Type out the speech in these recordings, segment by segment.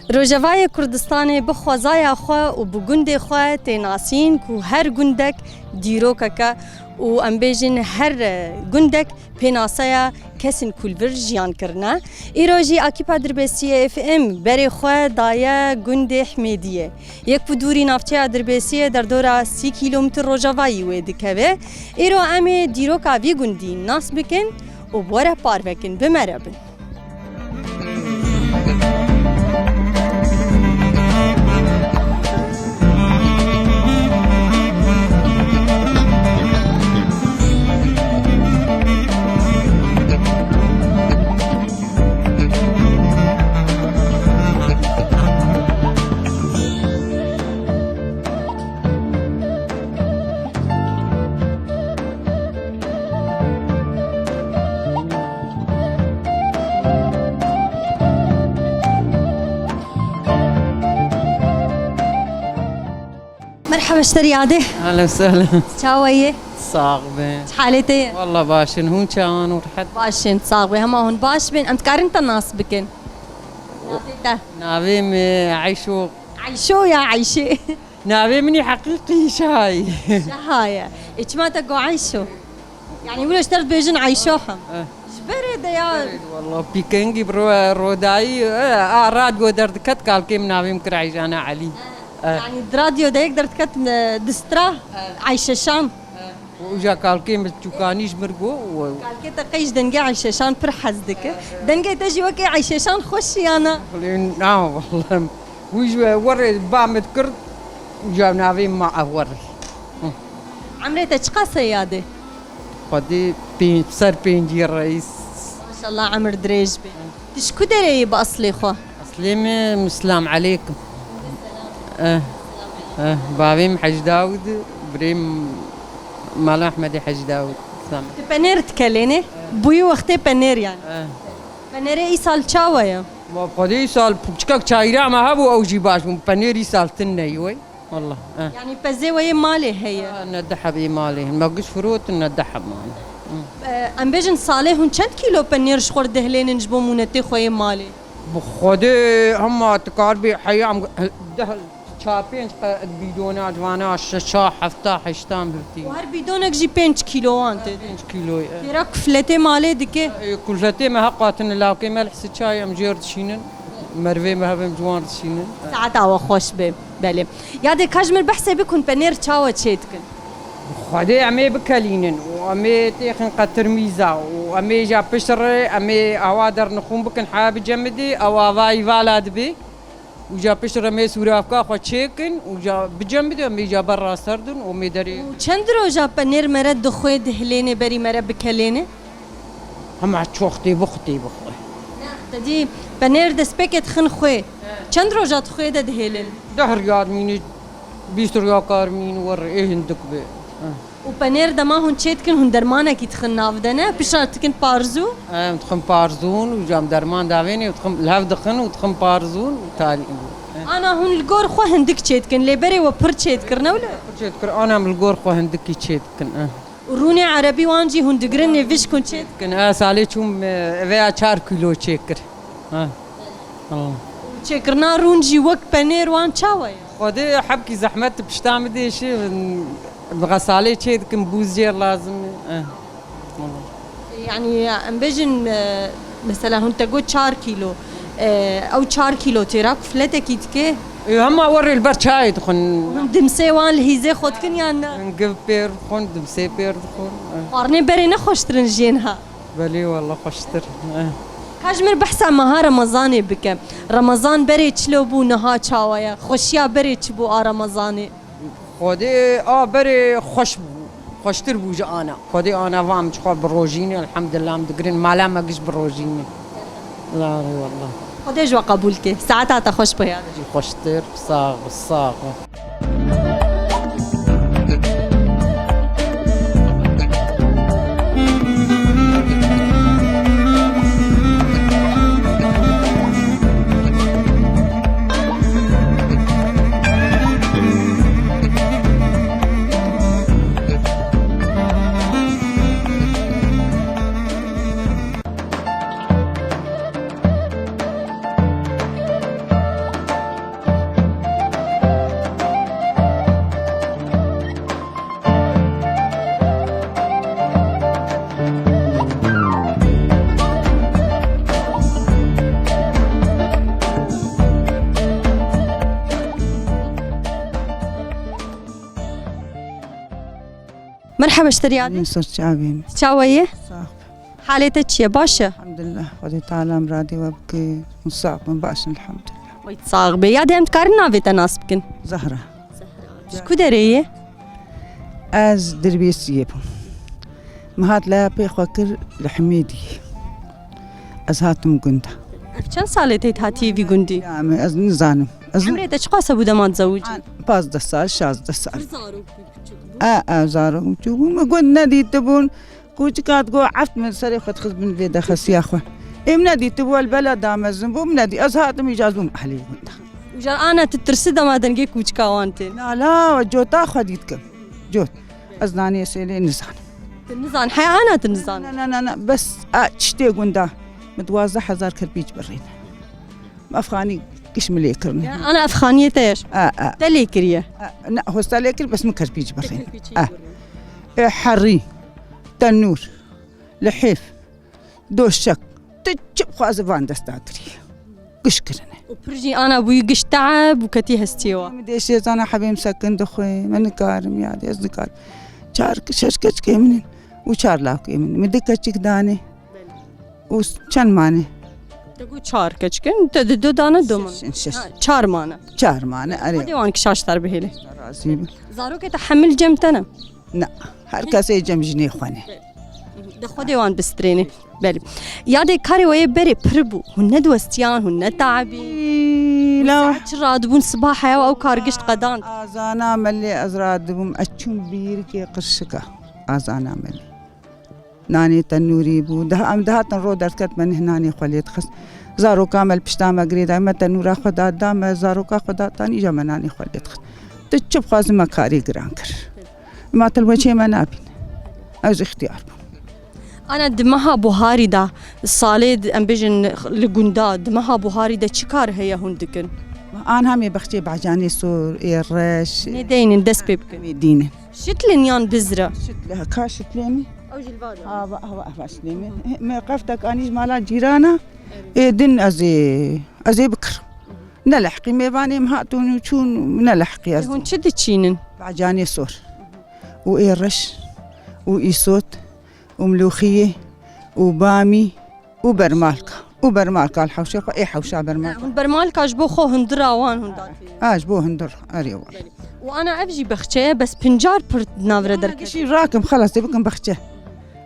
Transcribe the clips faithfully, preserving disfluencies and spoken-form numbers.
Rojavayê Kurdistanê bi xwezaya xwe û bi gundê xwe tê nasîn ku her gundek dîrokek e û em bêjin her, e, gundek pênaseya kesên ku li vir jiyan kirine. Îro jî Akîpa Dirbêsiyê F M berê xwe daye gundê Hmêdiyê. Yek bi dûrî navçeya Dirbêsiyê derdora sî kîlometr rojavayî wê dikeve. Îro em ê dîroka vî gundî nas bikin û bi we re parve kin. Bi me re bin. Merhaba ji te re Yadê. Ehlen sehlen. Çawa yê? Sax be. Çi halê te ye? Wallah baş in. Hûn çawan û rehet? Baş in, sax be. Hema hûn baş bin. Em dikarin te nas bikin? Navê te? Navê min Eyşo. Eyşo ya Eyşê? Navê min î heqîqî Şaha ye. Şaha ye. Ê çima te got Eyşo? Yani wilo ji te re dibêjin Eyşo hem. Eh. Ji berê de ya. Ji berê de wallah pîkengî bi ro-, rodayî, eh, a radyo derdiket kalkê min navê min kir Eyşana Elî. Eh. Yani di radyo de yek derdiket, eh, distra Eyşeşan. Eh. Û uca kalkê min çûkanî ji mir got. Kalkê te qey ji dengê Eyşeşan pir hez dike. Dengê te jî wekê Eyşeşan xweş ya na? Na wallah. Wî ji werê ba min dikir, uca navê min ma ev werê. Hı. Emrê te çiqas e Yadê? Xwedê pênc, ser pêncî reis. Maşallah emir dirêj be. Tu ji ku derê yî bi eslê xwe? Eslê min Mislam Elêkim. Eh, eh, bavê min Hec Dawid, birê min Mala Ehmedê Hec Dawid. Selam. Tu penêr dikelênê? Bûyî wextê penêr yani. Eh. Penêrê îsal çawa ye? Ma xwedê îsal piçkek çayra me hebû, ew jî baş bûn. Penêr îsal tune ye wey. Wallah, eh. Yani pezê we yê malê heye? Ah, ne du heb ê malê. Me giş firotin, ne du heb mane. Hı. Eh, em bêjin salê hûn çend kîlo penêr ji xwe re dihilênin ji bo mûnetê xwe yê malê? Bi xwedê hema tu kar bê heyam deh, çar pênc qe-, bîdona civana şeşa, hefta, heşta birtî. Û her bîdonek jî pênc kîlowan tê. Pênc kîloyê, eh. Têra kufletê malê dike? Ê, kufletê me heq hatin lawkê me li hisi çayê em jêr dişînin. Merivê me hevim ciwan dişînin. Saeta we xweş be. Belê. Yadê ka ji min behsê bikun penêr çawa çê dikin? Xwedê em ê bikelînin û em ê têxin qetir mîza û em ê ja piştre em ê awa dernixûn bikin heya bicemidê, ew avayî vala dibê. Û ja piştre em ê sûravka xwe çêkin û ja bicemidê em ê ja ber raserdin û em ê derê. Û çend roja penêr mere dixwê dihilênê berî mere bikelênê? Hema çoxtê bixwe tê bixwe. Te dî penêr destpêkê dixin xwê. Çend roja tu xwê de dihêlin? Deh riya dimîne, bîst riya kar mîne, werê ê hindik be. Û penêr dema hûn çê dikin, hûn dermanekî dixin nav de ne? Piştre dikin parzû? Em dixin parzûn û cam derman davênê û dixin, li hev dixin û dixin parzûn û tarî. Ana hûn li gor xwe hindik çê dikin, lê berê we pir çê dikir, ne wile? Pir çê dikir, ana em li gor xwe hindikî çê dikin, eh. Û rûnê erebî wan jî hûn digirin nêvişk hûn çê dikin. Kin, e, salê çûm, e, veya çar kîlo çêkir. Ha. Ha. Û çêkirina rûn jî wek penêr wan çawa ye? Xwedê hebkî zehmet pişta min dê şi, bi xesalê çê dikin, bûz jêr lazim e. E. Wala. Yani em bêjin, e, mesela hûn te got çar kîlo. E, ew çar kîlo têra kufletekî dike? E, hema werê li ber çayê dixwin. Hûn dimsê wan li hîzê xwe dikin yan ne? Giv pêr dixwin, dimsê pêr dixwin. E. Xwarinê berê ne xweştirin jiyên ha? Belê wala xweştir. E. Ka ji min behsa meha Remezanê bike. Remezan berê çilo bû, niha çawa ye? Xweşiya berê çi bû a Remezanê? Xwedê a berê xweş bû, xweştir bû ji ana. Xwedê ana va em ji xwe bi rojînê, elhamdulillah em digirin, mala me giş bi rojînê. La, wallah. Xwedê ji we qebûl ke. Saeta te xweş be ya. Jî xweştir, sax, sax. Merheba ji te re yadê. Min ser çavê min. Çawa ye? Sax be. Halê te çi ye? Baş e? Elhamdulillah. Xwedê Teala miradê we bike. Hûn sax bin, baş in, elhamdulillah. Wî sax be. Yadê, em dikarin navê te nas bikin? Zehra. Ji ku derê yê? Ez Dirbêsiyê bûm. Min hat laya pê xwe kir li Himêdiyê. Ez hatim gunda. Ev çend salê tê hatiyê vî gundî? Ya min, ez nizanim. Ez Emrê te çiqas hebû dema dizewicî? An, pazdeh sal, şazdeh sal. Pir zarok bû, biçûk bû. A, a, zarok biçûk bû. Min gund nedîtibûn. Kûçika digot, eft min serê xwe dixist bin vê dexesiya xwe. Ê min nedîtibû, el bela damezin bû, min nedî. Ez hatim îcar bûm ehlê gunda. Û car ana tu tirsî dema dengê kûçika wan tên? Na la, cota xwe dît kim. Cot. Ez nanê sêlê nizanim. Tu nizan, he ana tu nizan. Na, na, na, na. Bes, a, çiştê gunda. Min duwazdeh hezar kerpîç birîne. Min efxanî giş min lê kirine. Ya, ana efxaniyê te ye? A, a. Te lê kiriye? A, na, hosta lê kir, bes min kerpîç birîne. Kerpîçî A. birîne. E, herî, tenûr, lihêf, doşek. Tu çi bixwazî van desta kirî. Giş kirine. Û pir jî ana bûyî giş te'b û ketî hestiyê wa. Min dê şêzana hebê min sekin dixwe. Min nikarim ya, ez nikarim. Çar, şeş keçikê min in û çar lawkê min. Min du keçik danê. Û s-, çend mane? Te got çar keçik in, te di du dane du mane. Şeş in, şeş. Ha, çar mane. Çar mane, erê. Hadi wan ki şaş ter bihêle. Razî bin. Zarokê te hemil cem te ne? Na, her kesê cem jinê xwe ne. De Xwedê wan bistrêne. Belê. Yadê karê we yê berê pir bû. Hûn ne diwestiyan, hûn ne te'bî. Î, Hûn la saet çi radibûn siba heya ew kar gişt qedand. Azana melê ez radibûm, ez çûm bîrikê qirşika. Azana melê. Nanê tenûrî bû. Daha, em dihatin ro derket me nih nanê xwe lê dixist. Zaroka me li pişta me girêdayî, me tenûra xwe da, da me zaroka xwe da, tanî îja me nanê xwe lê dixist. Tu çi bixwazî me karê giran kir. Ma til weçê me nabîn. Ez îxtiyar bûm. Ana di meha buharî de, salê di, em bêjin li gunda, di meha buharî de çi kar heye hûn dikin? An hemê bexçê bacanê sor, ê reş. Nê deynin dest pê bikin. Nê dînin. Şitlin yan bizre? Şitle, ka şitlê min? Ew jî li va de. Ha, va, ha, va, va şitlê min. Me qeftek anî ji mala cîrana. Ê din ez ê, ez ê bikirim. Nelehqî mêvanê min hatûn û çûn, nelehqî ez. Hûn çi diçînin? Bacanê sor. Û ê reş. Û îsot. Û milûxiyê. Û bamî. Û bermalka. Û bermalka li hewşê xwe, ê hewşa bermalka. Hûn bermalka ji bo xwe hundira wan hûn datî? Ha, ji bo hundir, erê wele. Û ana ev jî bexçe ye, bes pincar pir di nav re derket. Gişî rakim, xelas, dê bikim bexçe.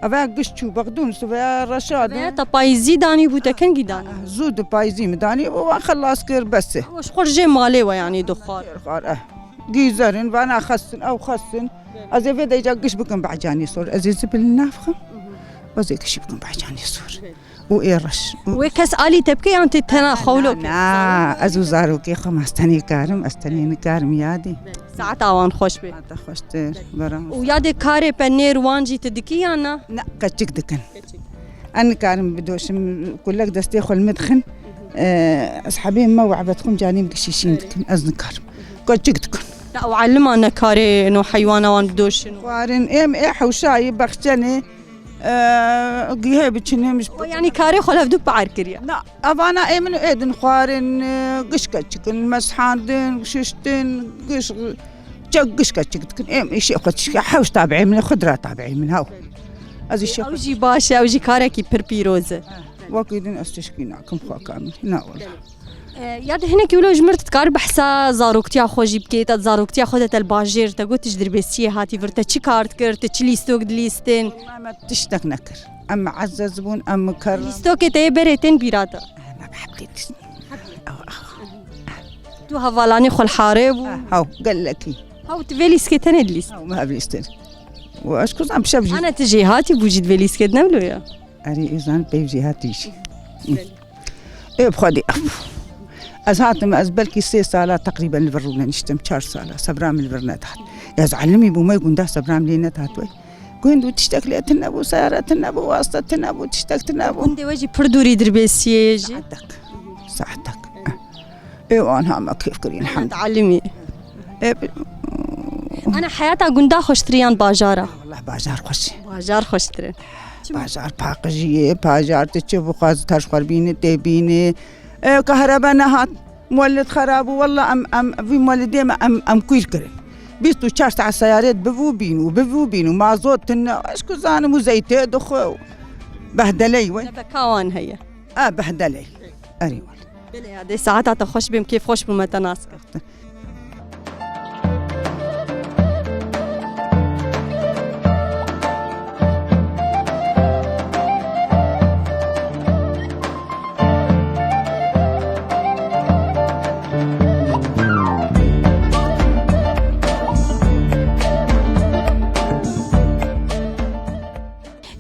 Eve giş çû, bexdûn, siveya reşa de. Veya te payîzî danî bû, te kengî danî? Ah, zû di payîzî min danî, û wan xelas kir, bes e. Ew ji xwe jê malê we yanî dixwar. Xwar, eh. Gîzer in, vana xestin, ew xestin. Ez ê vê deyca giş bikim behcanê sor. Ez ê zibil navxim. Ez ê gişî bikim behcanê sor. Û ê reş. Wê kes alî te bike yan tê tena xewlo ke? Na, ez û zarokê xwe, ez tenê karim, ez tenê nikarim yadê. Saeta wan xweş be. Saeta xweştir, beram. Û yadê karê penêr wan jî tu dikî yan na? Na, keçik dikin. Keçik. Ez nikarim bidoşim, kulek destê xwe li min dixin. Ee, ez hebê me û ebed xwe canê min gişî şîn dikin. Ez nikarim. Keçik dikin. Ya ew elima ne karê no heywana wan bidoşin. Xwarin, êm ê hewşayî bexçenê. Ee, gihê biçinim ji O yanî karê xwe li hevdû par kiriye. Na, evana ê min ê din xwarin, e, gişka çikin, meshandin, şiştin, giş, çek gişka çik dikin. Êm îşê xwe çike, hewş tabi'ê min, xudra tabi'ê min, haw. Ez îşê Ew xwe jî baş e, ew jî karekî pir pîroz e. Wekî din ez tişkî nakim xwe kamî. Na wala. E, ya de hinekî wilo ji mir tu dikar behsa zaroktiya xwe jî bikê, te zaroktiya xwe de te li bajêr, te got tu ji Dirbêsiyê hatî vir, te çi kar dikir, tu çi lîstok dilîstin? Wallahî me tiştek nekir. Em muezzez bûn, em mukerrem. Lîstokê te yê berê tên bîra te? Em hebqî tişt. Ew, ew. Tu hevalanê xwe li harê bû? Haw, gelekî. Haw, tu vê lîskê tenê dilîst? Haw, me ev lîstin. Û ez kuzam şev jî. Ana tu jêhatî bû jî di vê lîskê de ne wilo ya? Erê, êzan peyv jêhatî jî. Ê bi Xwedê, ef. Ez hatim, ez belkî sê sala teqrîben li vir rûne niştim, çar sala, sebra min li vir nedat. Ez elimî bûme gunda sebra min lê nedat wey. Gund û tiştek lê tune bû, seyare tune bû, wasta tune bû, tiştek tune bû. Gundê we jî pir dûrî Dirbêsiyê ye jî? Saetek. Saetek. Ê wan ha me kêf kirî, elhamdulillah. Elimî. Ê, bi- Ana heyata gunda xweştir e yan bajara? Wallah bajar xweş e. Bajar xweştir e. Çima? Bajar paqijî ye, bajar tu çi bixwazî te ji xwe bînî, tê bînî. Ê, kahrebe nehat, muwellid xera bû. Wallah em, em, vî muwellidê me em, em kûr kirin. Bîst û çar saet seyarê bivûbîn û bivûbîn û mazot tune, ez ku zanim û zeytê dixwe û behdeley we. Lebeka wan heye. A, behdeley. Erê wele. Belê ya, dê saeta te xweş bê, em kêf xweş bû me te nas kir.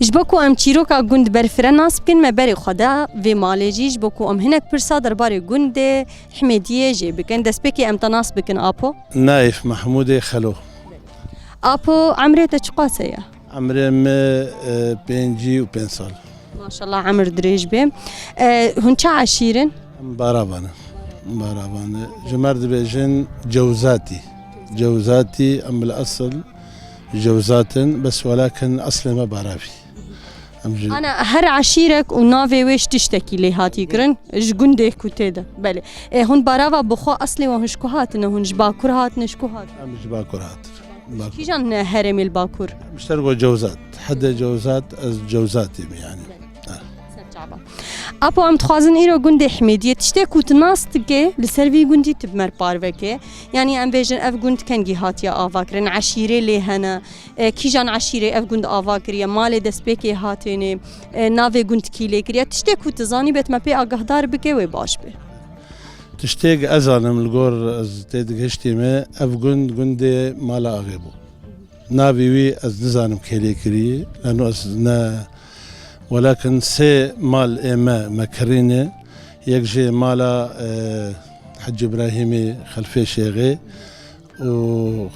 Ji bo ku em çîroka gund Berfire nas bikin, me berê xwe da vê malê jî, ji bo ku em hinek pirsa derbarê gundê Himêdiyê jê bikin. Destpêkê em te nas bikin, Apo. Naif Mahmudê Xelo. Apo, emrê te çiqas heye? Emrê me, e, pêncî û pênc sal. Maşallah, emir dirêj be. E, hûn çi eşîr in? Em Baravan in. Baravan in. Ji me re dibêjin Cewzatî. Cewzatî, em bil esil Cewzat in, bes welakin eslê me Baravî. Em ji Ana, her eşîrek û navê wê ji tiştekî lê hatî kirin, ji gundê ku tê de. Belê. E, hûn Barava bi xwe eslê wan hûn ji ku hatine? Hûn ji Bakur hatine, ji ku hatine? Em ji Bakur hatin. Bakur. Kîjan herêmê li Bakur? Em ji ser go Cewzat. Hede Cewzat, ez Cewzatî me yani. Belê. Ha. Ser çava. Apo, em dixwazin îro gundê Himêdiyê, tiştê ku tu nas dike, li ser vî gundî tu bi me re parve ke. Yani em bêjin ev gund kengî hatiye ava kirin, eşîrê lê hene, e, kîjan eşîrê ev gund ava kiriye, malê destpêkê hatênê, e, navê gund kî lê kiriye, tiştê ku tu zanî be tu me pê agahdar bike wê baş be. Tiştêk ez zanim li gor ez tê digihiştî me, ev gund gundê Mala Axê bû. Navê wî ez nizanim kê lê kirî, lano ez ne, welakin sê mal ê me, me kirîne, yek jê mala, e, Hecî Îbrahîmê Xelfê Şêxê û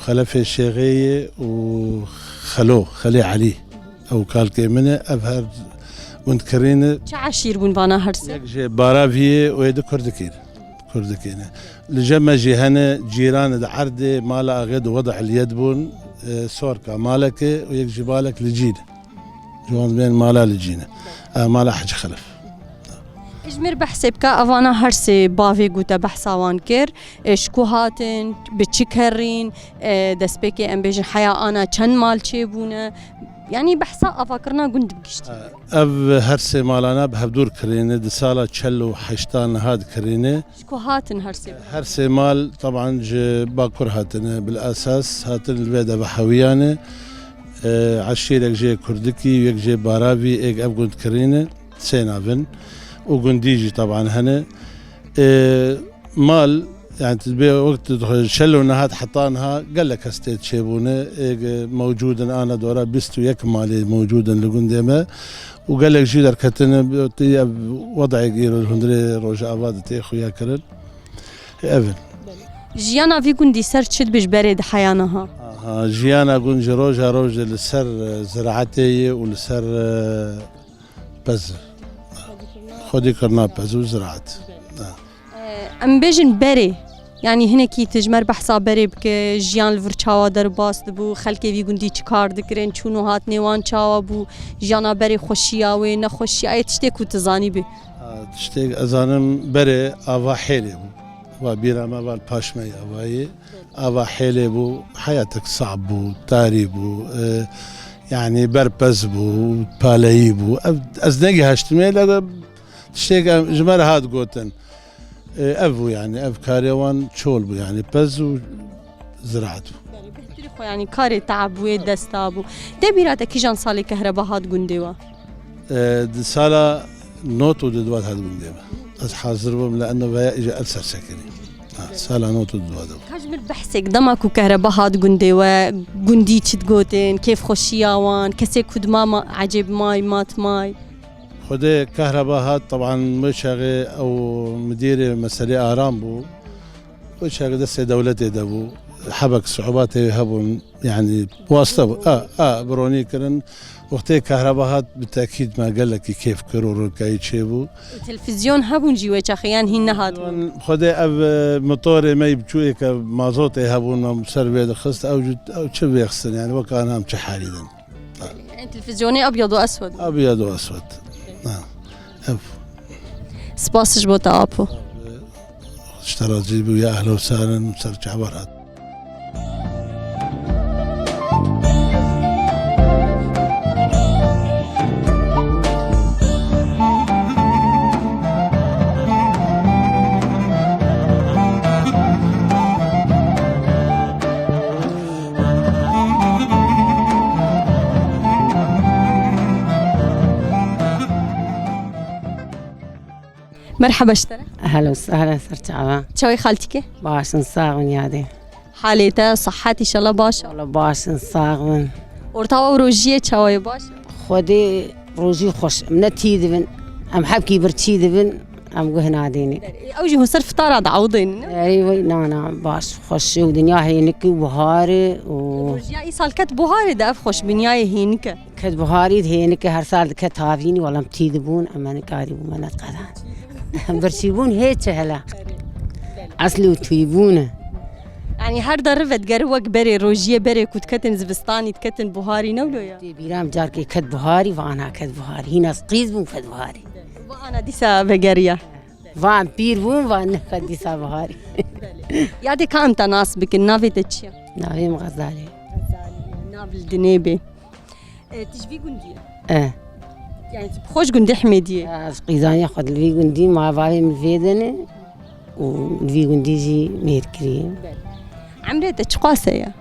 Xelefê Şêxê yê û Xelo, Xelê Elî. Ew kalkê min e, ev her gund kirîne. Çi eşîr bûn vana her sê? Yek jê Baraviyê û yê di Kurdikî ne. Kurdikî ne. Li cem me jî hene cîran di erdê mala axê di wed eliyet bûn, e, sorka malekê û yek jî malek li cî ne. Ji wan bên mala li cî ne. E, mala Hecî Xelef. Ji mir behsê bike, evana her sê bavê ku te behsa wan kir, e, ji ku hatin, bi çi kerîn, e, destpêkê em bêjin heya ana çend mal çêbûne, yanî behsa avakirina gund bi giştî. Ev her sê malana bi hevdûr kirîne, di sala çel û heşta niha dikirîne. Ji ku hatin her sê? Her sê mal, teban, ji Bakur hatine, bil esas hatin li vê deva hewiyan e. E, eşîrek jê Kurdikî, yek jê Baravî, êk ev gund kirîne, sê navin. Û gundî jî, teban, hene. E, mal, yani, tu dibê wek tu dixwe, şelo nehat heta niha gelek kes tê çêbûne, ê, mewcûd in, ana dora bîst û yek malê mewcûd in li gundê me û gelek jî derketine, ev wedayek îro li hundirê Rojava de tê xuya kirin. Ev in. Jiyana vî gundî ser çi dibe ji berê di heya niha? Aha, jiyana gund ji roja rojê li ser, e, ziraetê ye û li ser, e, pez. Xwedî kirina pez û ziraet. Ha. Em bêjin berê, yanî hinekî tu ji me re behsa berê bike, jiyan li vir çawa derbas dibû, xelkê vî gundî çi kar dikirin, çûn û hatinê wan çawa bû, jiyana berê xweşiya wê, nexweşiya, ê tiştê ku tu zanîbî. Ha, tiştê ez zanim berê ava hêlê bû. Va bîra me va li paş me yê avayê. Ava hêlê bû, heyatek sab bû, tarî bû, e, yanî berpez bû, paleyî bû. Ev, ez negihaştime, lê tiştêk em, ji me re hat gotin. E, ev bû yani, ev karê wan çol bû yani, pez û ziraet bû. Belê, bêhtirî xwe yani karê teab wê desta bû. Te bîra te kîjan salê kehreba hat gundê we? E, di sala nod û du de hat gundê me. Ez hazir bûm, li eno veya îja ev ser sekinî. Ha, sala nod û du de. Ka ji min behsek, dema ku kehreba hat gundê we, gundî çi digotin, kêfxweşiya wan, kesê ku dima ma, ecêb may, mat may? Xwedê kehreba hat, teban wê çaxê ew midîrê meselê aram bû. Wê çaxê destê dewletê de bû. Hebek subatê wê hebûn, yani wasta bû. A, a, bironî kirin. Wextê kehreba hat, bi tekîd me gelekî kêf kir û rokayî çêbû. Televîzyon hebûn jî wê çaxê, yan hîn nehatibûn? Xwedê ev, e, motorê me yî biçû ê ke mazotê hebûn, me ser vê dixist, ew jî, ew çi vêxistin, yani wek ana em çi halî din. Yanî televîzyonê ebyad û eswed? Ebyad û eswed. Ha. Ev. Spas ji bo te, Apo. Ji te razî bû, ya ehlo sahlen, ser çavar hat. Merhaba ji te re. Ehlen sehlen ser çava. Çawê xaltîkê? Baş in, sax bin yadê. Halê te, sihet, înşallah baş e. Wala baş in, sax bin. Ortawa û rojiyê çawa ye, baş e? Xwedê rojî xweş. Em ne tî dibin. Em hebkî birçî dibin. Em guh nadênê. Ew jî hûn ser fitara diewidênin, ne? Erê, wey, na, na, baş, xweş e û dinya hênik e û bihar e û Rojiya îsal ket buharê de, ev xweşbîniyayê hênik e. Ket buharî hênik e, her sal diket havînî, wala em tî dibûn, em nikarîbûn, me neqedan. Birçîbûn hê çi hela. Eslî û tîbûn e. Yanî her derive digere wek berê rojiyê, berê ku diketin zivistanî, diketin buharî, ne wilo ya? Tê bîra min carkê ket buharî, va ana ket buharî. Hîna qîz bûn ket buharî. Va ana dîsa vegeriya. Va em pîr bûn, va ne ket dîsa buharî. Ya dê ka em te nas bikin, navê te çi ye? Navê min Xezalê. Xezalê, nav li dinê bê. E, tu ji vî gundî ye? E. Yani tu bi xwe ji gundê Himêdiyê? Ez qîzaniya xwe li vî gundî, ma bavê min vê de ne û li vî gundî jî mêr kiriye. Belê. Emrê te çiqas e ya?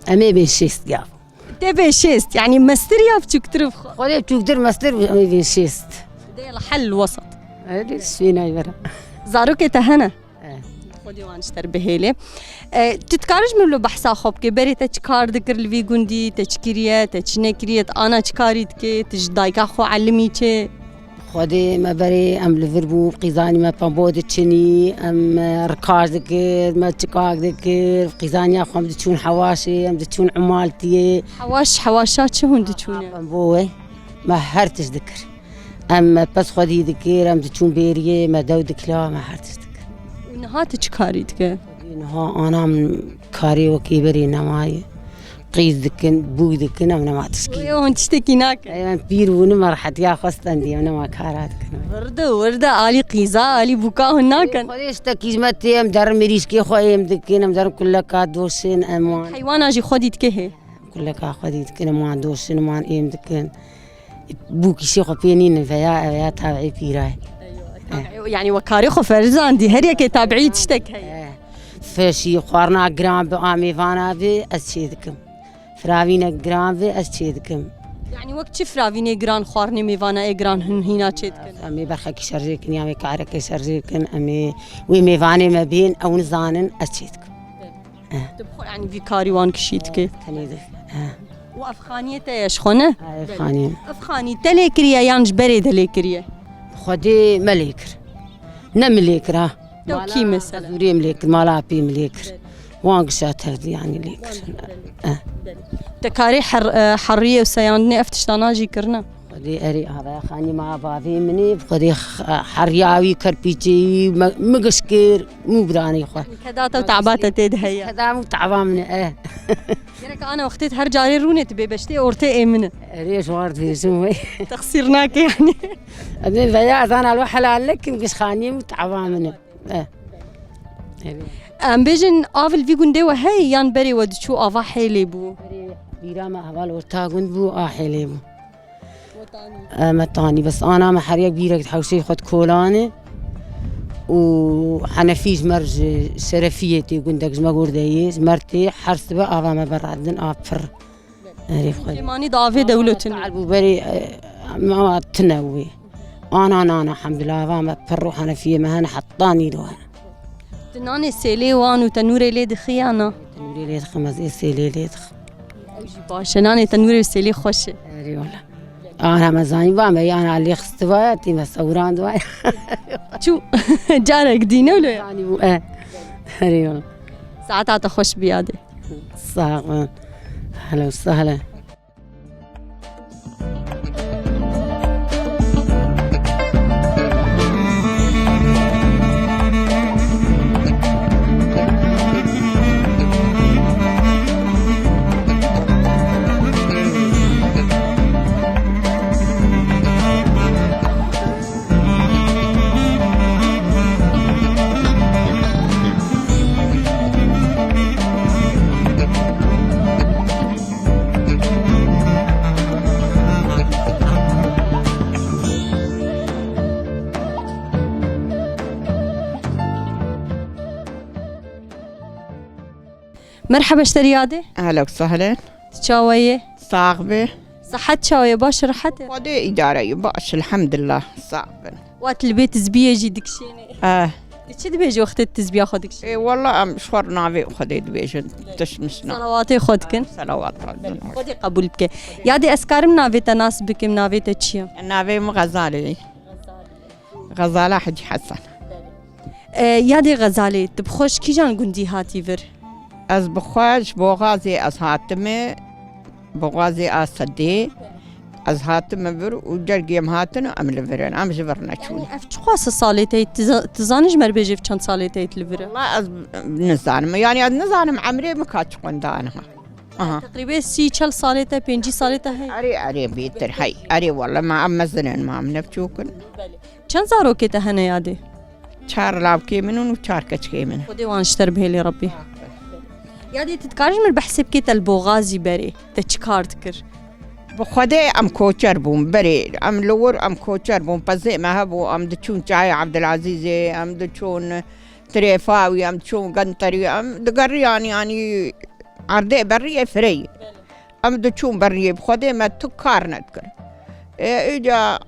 Em ê bên şêst ya. Te bê şêst, yani mestir ya biçûktir bi xwe? Xwedê biçûktir mestir, em ê bên şêst. Dê la hel wesat. Erê, şwênay vera. Zarokê te hene? E. Xwedê wan ji te re bihêle. E, tu dikarî ji min lo behsa xwe bikî, berê te çi kar dikir li vî gundî, te çi kiriye, te çi nekiriye, tu ana çi karî dikê, tu ji dayika xwe elimî çi? Xwedê me berê em li vir bû, qîzanî me pembo diçinî, em, e, rikaj dikir, me çikak dikir, qîzaniya xwe em diçûn hewaşê, em diçûn Umaltiyê. Hewaş, hewaşa çi hûn diçûne? Pembo we, me her tişt dikir. Em me pez xwedî dikir, em diçûn bêriyê, me dew dikila, me her tişt dikir. Û niha tu çi karî dike? Niha ana min karê wekî berê nemaye. Qîz dikin, bûk dikin, em nema tişkî. Wê hûn tiştekî nakin. Em pîr bûn, me rehetiya xwe stendî, em nema kara dikin. Wirde, wirde, alî qîza, alî bûka hûn nakin. Xwedê ji tekî ji me tê, em derin mirîşkê xwe êm dikin, em derin kuleka doşin, em wan. Heywana jî xwedî dike hê. Kuleka xwedî dikin, em wan doşin, em wan êm dikin. Bûkî şê xwe pê nînin veya, veya tabiî pîra ye. Eywa, tabiî, yani we karê xwe ferzandî, her yekê tabiî tiştek heye. Eh, feşî, xwarina giran bi a mêvana bi, ez çê dikim. Firavînek giran bi, ez çê dikim. Yani wek çi firavînê giran, xwarinê mêvana ê giran hin hîna çê dikin? Em ê berxekî şerjê kin, ya em ê karekê şerjê kin, em ê wê mêvanê me bên, ew nizanin, ez çê dikim. Eh. Tu bi xwe, yani, vî karî wan kişî dike? Tenê de. Eh. Û ev xaniyê te ye ji xwe, ne? Eh, ev xaniyê. Ev xanî te lê kiriye yan ji berê de lê kiriye? Xwedê me lê kir. Ne min lê kir, ha. Te û kî mesela? Zûrê min lê kir, mala apê min lê kir. Wan gişa tevdî, yani, lê kir. Eh. Te karê her-, e, heriyê û seyandinê ev tiştana jî kirine? Xwedê erê avaya xanî ma bavê min ê, bi Xwedê x-, heriya wî, kerpîçê wî, me, min giş kir, min û biranê xwe. Keda te û teba te tê de heye. Keda min û teba min e, eh. Gerek ana wextê her carê rûnê tu bê beştê ortê ê min e. Erê, ji war dibêjim wê. Texsîr nake yani. Em ê veya ez ana li we helal nekim, giş xaniyê min û teba min e. Eh. Erê. Em bêjin av li vî gundê we heye yan berê we diçû ava hêlê bû? Berê bîra me heval orta gund bû, a hêlê bû. E, me tanî, bes ana me her yek bîrek di hewşeyê xwe di kolanê û Henefî ji me re ji Şerefiyê tê, gundek ji me gor de yê, ji me re tê, her sibe ava me berradin, a pir. Erê xwe. Kêmanî di avê dewletin. Tal bû berê, e, me tine wê. Ana nana, hemdulillah, ava me pir û Henefiyê me hene, heta nîro hene. Tu nanê sêlê wan û tenûrê lê dixî ya na? Tenûrê lê dixim, ez ê sêlê lê dixim. Ew jî baş e. Nanê tenûrê û sêlê xweş e. Erê wala. Ana me zanî va me, yana lê xistivaya, tê me sewrandivaya. Çû, carek dî ne wilo ya? Zanî bû, e. Erê wala. Saeta te xweş biyade. Sağ ol. Ehlen sehlen. Merhaba ji te re yadê. Ehlen sehlen. Tu çawa yê? Sax be. Sihet çawa ye? Baş e, rehet e? Xwedê îdare ye, baş, elhamdulillah, sax bin. Wat li bê tizbiyê jî dikişêne. Eh. Di çi dibêje wextê tizbiya xwe dikişêne? Ê, wela em ji xwe re navê Xwedê dibêjin, tişt nişna. Selawatê xwe dikin. Selawat. Xwedê qebûl bike. Yadê ez karim navê te nas bikim, navê te çi ye? Navê min Xezalê ye. Xezala Hecî Hesen. E, yadê Xezalê, tu bi xwe ji kîjan gundî hatî vir? Ez bi xwe ji Boxazê ez hatime, Boxazê a Sedê. Ez hatime vir û cergê em hatin û em li vir in. Em ji vir neçûne. Yanî ev çiqas salê te yî, tu za-, tu zanî ji me re bêjî ev çend salê te yî li vir e? Wela ez nizanim. Yanî ez nizanim emrê min ka çiqunda niha. Aha. Teqrîbê sî çel salê te, pêncî salê te heye? Erê, erê, bêtir hey. Erê, wela me em mezin in, me em ne biçûk in. Belê. Çend zarokê te hene yadê? Çar lawkê min in û çar keçikê min. Xwedê wan ji te re bihêlê Rebbî. Yadê tu dikarî ji min re behsê bikê te li Boxazî berê te çi kar dikir? Bi Xwedê em koçer bûn berê. Em li wir em koçer bûn. Pezê me hebû, em diçûn Çayê Evdilezîzê, em diçûn Tirêfawî, em diçûn Genterî, em digeriyan, yanî erdê beriyê fireyî. Em diçûn beriyê, bi Xwedê me tu kar nedikir. Ê, îca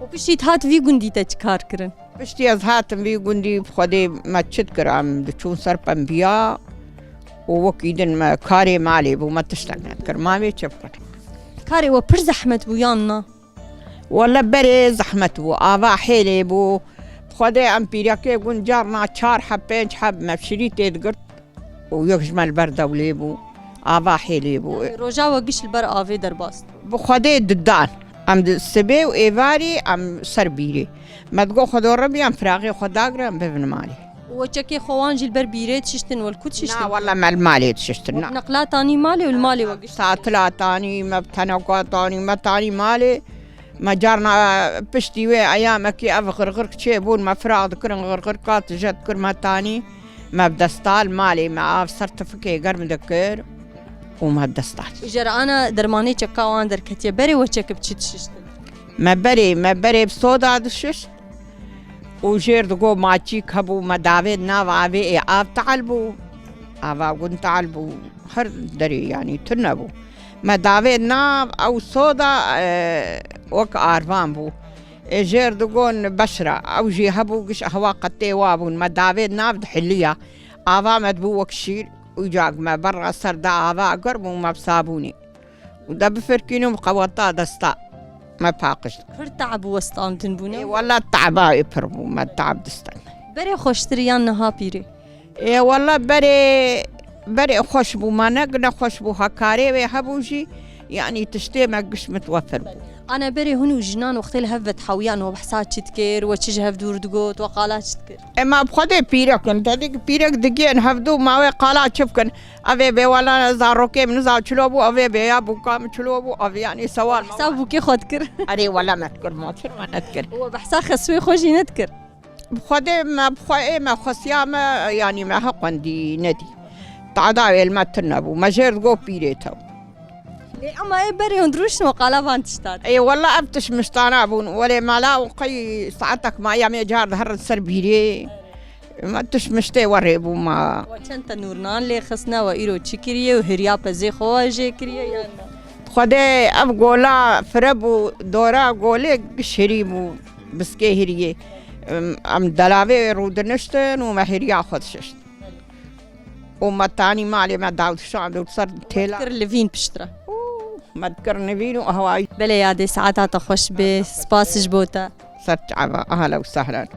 Û piştî tu hat vî gundî te çi kar kirin? Piştî ez hatim vî gundî, bi Xwedê me çi dikir, em diçûn ser pembiya û wekî din me karê malê bû, me tiştek nedikir. Ma wê çi bikin? Karê we pir zehmet bû yan na? Wele berê zehmet bû, ava hêlê bû. Bi Xwedê em pîrekê gund carna çar heb, pênc heb me şirî tê digirt. û yek ji me li ber dewlê bû, ava hêlê bû. Roja we giş li ber avê derbas. Bi Xwedê didan. Em di sibê û êvarî em ser bîrê. Me digot Xwedo Rebî em firaxê xwe dagire em bivin malê. Û we çekê xwe wan jî li ber bîrê dişiştin, we li ku dişiştin? Na, wela me li malê dişiştin, na. Neqla tanî malê û li malê we giş. Tatila tanî, me bi teneka tanî, me tanî malê. Me carna piştî wê eyamekî ev xirxirk çêbûn, me firax dikirin, xirxirka tije dikir me tanî. Me bi destal malê me av ser tifikê germ dikir û me bi destal. Îcar ana dermanê çeka wan derketiye. Berê we çek bi çi dişiştin? Me berê, me berê bi soda dişişt û jêr digo maçîk hebû, me davêt nav avê ê av tehl bû. Ava gund tehl bû. Her derê yanî tune bû. Me davêt nav ew soda, e, wek arvan bû. Ê jêr digon beşra, ew jî hebû giş hewa qetê wa bûn. Me davêt nav dihiliya. Ava me dibû wek şîr, û cag me berra ser da ava germ û me bi sabûnê. Û de bifirkînim qeweta desta me paqij. Pir te'b û westandin bûne? Ê, wela te'ba ê pir bû, me te'b distan. Berê xweştir yan niha pîrê? Ê, wela berê, berê xweş bû, ma ne, ne xweş bû, hekarê wê hebû jî, yanî tiştê me giş mitwefir bû. Ana berê hûn û jinan wextê li hev ve dihewiyan, we behsa çi dikir, we çi ji hev dûr digot, we qala çi dikir? Ema bi Xwedê pîrek in, te dî pîrek digihên hevdû ma wê qala çi bikin? Evê bê wela zarokê min niza çilo bû, evê bê ya bûka min çilo bû, ev yanî sewal me. Behsa bûkê xwe dikir? Erê wela me dikir, ma çi me nedikir? We behsa xesûyê xwe jî nedikir? Bi Xwedê me, bi xwe ê me xwesiya me, yanî me heqwendî nedî. Tada wê li me tune bû. Me jêr digot pîrê tew. Lê ema ê berê hûn dirûştin we qala van tişta. Ê wela ev tişt miştana bûn. Welê mala û qey saetek ma ya me car diherin ser bîrê. Me tişt miştê werê bû ma. We çend tenûr nan lê xistine, we îro çi kiriye û hiriya pezê xwe we jê kiriye yan na? Xwedê ev gola fire bû, dora golê giş hirî bû, biskê hiriyê. Em, em delavê rûdiniştin û me hiriya xwe dişişt. Û me tanî malê me dawdişand û ser têla. Kir livîn piştre. Û me dikir nivîn û hewayî. Belê yadê, saeta te xweş bê. Spas ji bo te. Ser çava, ahla û sahlan.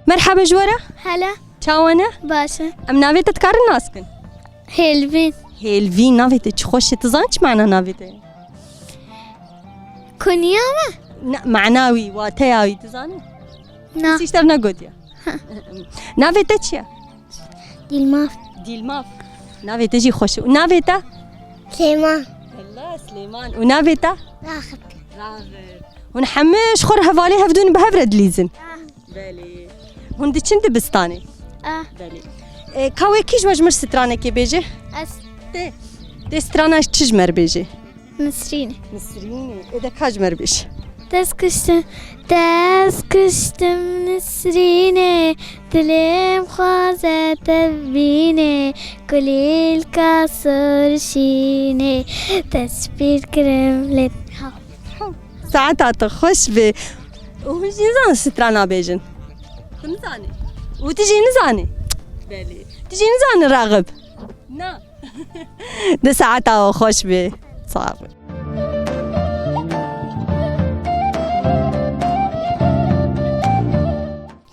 Merhaba ji we re. Hele. Çawa ne? Baş e. Em navê te dikarin nas kin? Hêlvîn. Hêlvîn, navê te çi xweş e. Tu zanî çi mana navê te ye? Kuniya me? Ne, mana wî, wateya wî, tu zanî? Na. Kesî ji te re negotiye? Ha. Navê te çi ye? Dîlmaf. Dîlmaf. Navê te jî xweş e. Û navê te? Slêman. Hela Slêman. Û navê te? Raxip. Raxip. Hûn hemû ji xwe re hevalê hevdûn bi hev re dilîzin? Ah. Belê. Hûn diçin dibistanê? Ah. Belê. E, ka wê kî ji we ji mir stranekê bêje? Ez. Tê. Tê strana çi ji me re bêje? Nisrînê. Nisrînê. Ê de ka ji me re bêje? Dest kuştim, dest kuştum Nisrînê, dilê min xwaze te bibînê, kulîlka sor şînê, dest pîr kirim lê. Saeta te xweş be. Û hûn jî nizanin strana bêjin? Tu nizanî? Û tu jî nizanî? Belê. Tu jî nizanî Raxib? Na. Di saeta we xweş be. Sağ ol.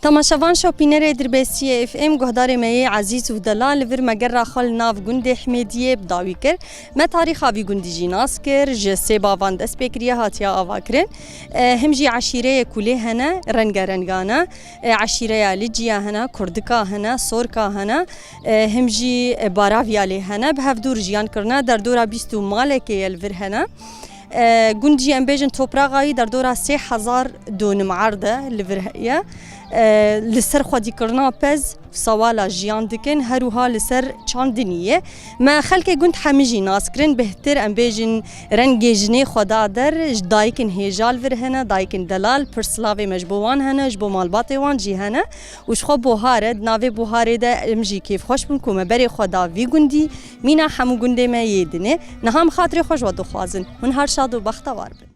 Temaşevan şopînerê Dirbêsiyê F M, guhdarê me yê ezîz û delal, li vir me gerra xwe li nav gundê Himêdiyê bi dawî kir. Me tarîxa vî gundî jî nas kir, ji sê bavan dest pê kiriye hatiye avakirin. E, him jî eşîreyê kulê hene, rengerengan e. E, eşîreya Liciya hene, Kurdika hene, Sorka hene. E, him jî, e, Baravya lê hene, bi hevdûr jiyan kirine, derdora bîst û malekê ye li vir hene. E, gund jî em bêjin Topraxayî derdora sê hezar dönüm erd e li vir heye. E, li ser xwedîkirina pez sawala jiyan dikin, her wiha li ser çandinî ye. Me xelkê gund hemî jî nas kirin, bêhtir em bêjin rengê jinê xwe da der, ji dayikên hêja li vir hene, dayikên delal, pir silavê me ji bo wan hene, ji bo malbatê wan jî hene. Û ji xwe buhar e, di navê buharê de em jî kêfxweş bûn ku me berê xwe da vî gundî, mîna hemû gundê me yê dinê. Niha em xatirê xwe ji we dixwazin. Hûn her şad û bextewar bin.